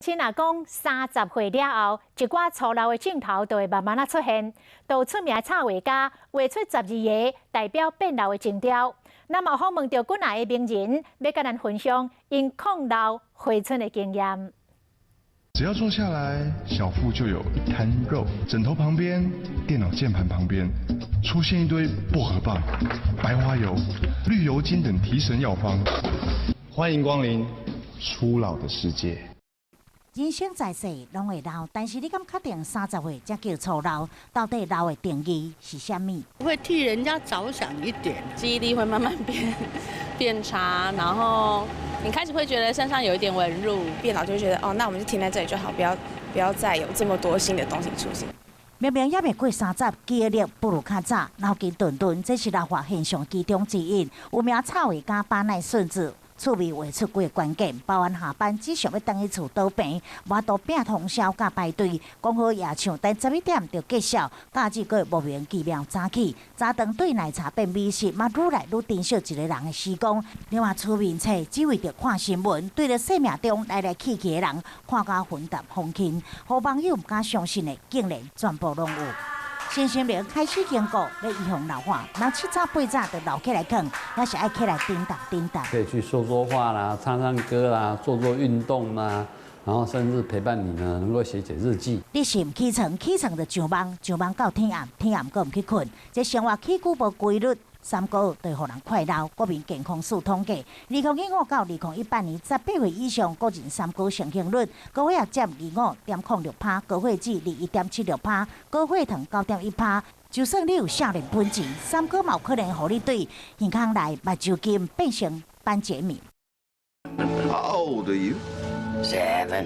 親若講30歲了後，一寡初老的症頭就會慢慢仔出現。就出名插畫家畫出12個代表變老的徵兆。咱嘛訪問著幾若個名人，欲佮咱分享𪜶抗老回春的經驗。只要坐下來，小腹就有一灘肉，枕頭旁邊、電腦鍵盤旁邊出現一堆薄荷棒、白花油、綠油精等提神藥方。歡迎光臨初老的世界。人生在世攏會老，但是你敢確定30歲才叫初老？到底老的定義是啥物？會替人家着想一點，記憶力會慢慢變差，然後你開始會覺得身上有一點紋路，變老就會覺得哦，那我們就停在這裡就好，不要再有這麼多新的東西出現。明明猶未過30，記憶力不如較早，腦筋鈍鈍，這是老化現象其中之一。有名插畫家坂內順子，趣味畫出幾个關鍵，包含下班只想欲轉去厝倒病，無法度拚通宵佮排隊，講好夜唱，但11點就結束，假日閣會莫名其妙早起，早頓對奶茶變美食，嘛愈來愈珍惜一个人的時光。另外出面冊只為著看新聞，對著生命中來來去去的人，看甲雲淡風輕，予網友毋敢相信的，竟然全部攏有。身心靈開始警告，欲預防老化，人七早八早就摎起來睏，猶是愛起來振動振動。可以去說說話啦，唱唱歌啦，做做運動啦，然後甚至陪伴你呢，能夠寫寫日記。你是毋起床，起床就上網，上網到天暗，天暗閣毋去睏，這生活起居無規律，三高就會予人快老。國民健康署統計，2015到2018年，18歲以上國人三高盛行率，高血壓佔25.06%，高血脂21.76%，高血糖9.1%。就算你有少年本錢，三高嘛有可能予你對耳孔內目睭筋變成反截面。 How old are you? 7,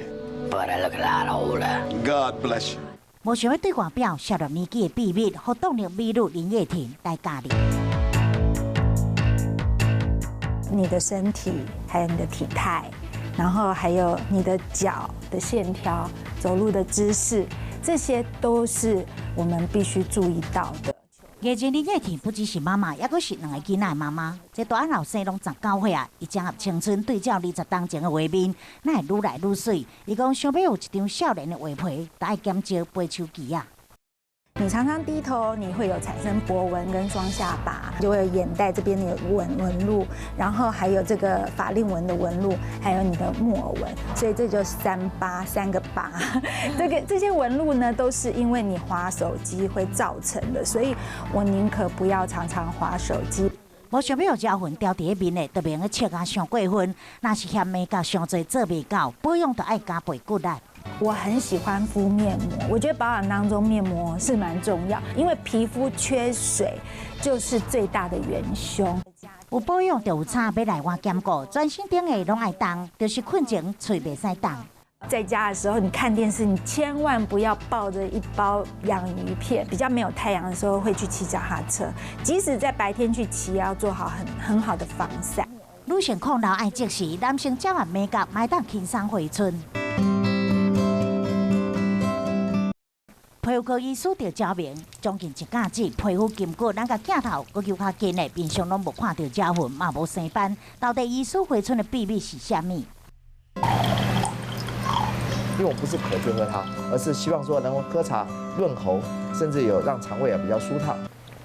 but I look a lot older. God bless you. 無想欲對外表少年年紀的秘密，予動力美女林葉婷來教你。你的身體，還有你的體態，然後還有你的腳的線條、走路的姿勢，這些都是我們必須注意到的。藝人林葉婷不只是媽媽，猶閣是兩个囡仔的媽媽。這大漢後生攏19歲啊，伊綜合青春對照20冬前的畫面，哪會愈來愈媠？伊講想欲有一張少年的畫皮，就愛減少背手機仔。你常常低頭，你會有產生脖紋跟雙下巴，就會有眼袋這邊的紋路，然後還有這個法令紋的紋路，還有你的木偶紋，所以這就三八三個八。這些紋路呢，都是因為你滑手機會造成的，所以我寧可不要常常滑手機。無想欲予膠痕牢佇咧面的，就袂用閣笑甲傷過分。若是嫌眉角傷濟做袂到，保養就愛加倍骨力。我很喜歡敷面膜，我覺得保養當中面膜是蠻重要，因為皮膚缺水就是最大的元兇。有保養就有差，欲內外兼顧，全身頂下攏愛動，就是睏前喙袂使凍。在家的時候，你看電視，你千萬不要抱着一包洋芋片。比較沒有太陽的時候，會去騎腳踏車，即使在白天去騎，也要做好很好的防曬。女性抗老愛積時，男性遮完美甲，嘛會當輕鬆回春。皮膚科醫師就證明，將近一甲子，皮膚筋骨，咱共鏡頭閣搝較近的，面上攏無看著遮痕，嘛無生斑。到底醫師回春的秘密是啥物？因為我們不是渴就喝它，而是希望說能夠喝茶潤喉，甚至有讓腸胃啊比較舒暢。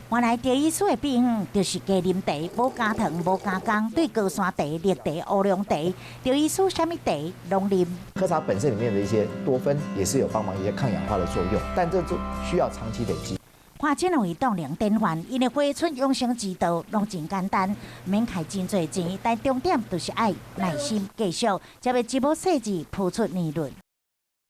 原來趙醫師的秘方就是加啉茶，無加糖、無加工，對高山茶、綠茶、烏龍茶，趙醫師啥物茶攏啉。喝茶本身裡面的一些多酚也是有幫忙一些抗氧化的作用，但這就需要長期累積。看這兩位動能典範，𪜶的回春養生之道攏真簡單，免開真濟錢，但重點就是愛耐心繼續，才會一毛細緻鋪出年輪。